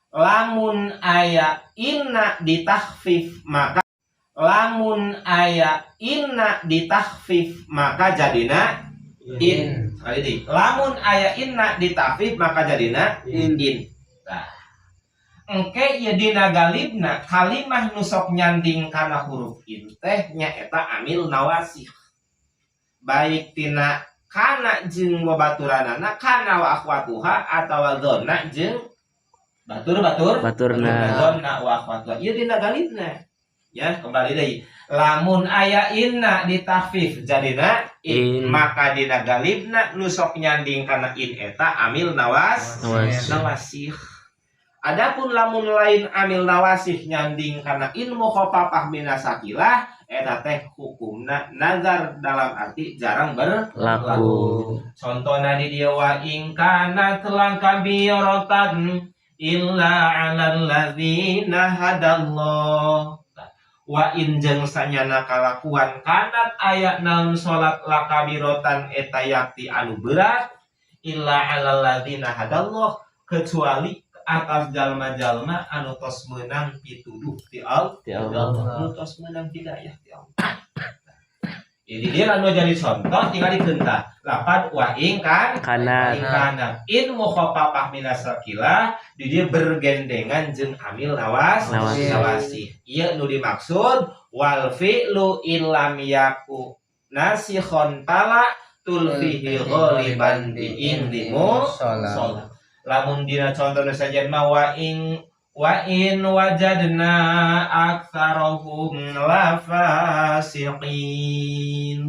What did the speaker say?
Lamun aya inna ditakhfif maka, lamun aya inna ditakhfif maka jadina in. Sekali deui, lamun aya inna ditakhfif maka jadina In. in. Nah, engke ieu dina galibna kalimah nu sok nyanding kana huruf in teh nyaeta amil nawasikh, baik tina kana jeung babaturanana, kana wa akhwatuha, atawa dhanna jeung batur-batur. Baturna. Dhanna wa akhwatuha ieu dina galibna ya. Kembali deui, lamun aya inna ditakhfif jadina in, In. Maka dina galibna nu sok nyanding kana in eta amil nawas Nawasikh. nawasikh. Adapun lamun lain amil nawasikh nyanding kana in mukhaffafah minasakilah, eta teh hukumna nazar, dalam arti jarang berlaku. Laku. Contohna di dieu, wa in kanat lakabiratan illa 'alal ladzina hadallah. Wa in jeung sanyana kalakuan kanat aya naon salat lakabirotan eta yakti anu berat, illa 'alal ladzina hadallah, kecuali atas jalma-jalma anu tos meunang pituduh ti Allah. Ti Allah. Anu tos meunang hidayah ti Allah. Ini dia anu jadi contoh, tinggal dikentah lapan wa ing kan Kanat. ing kanat in mukhaffafah minasakilah, di dia bergendengan jeung amil nawas Nawasih. Nawasih. Ieu nu dimaksud wal fi'lu illam yaku nasikhon fala tulfihi ghaliban bi indimu sholat. Lamun dina contoh nu sajen mah wa in wajadna aktsarahum lafasiqin.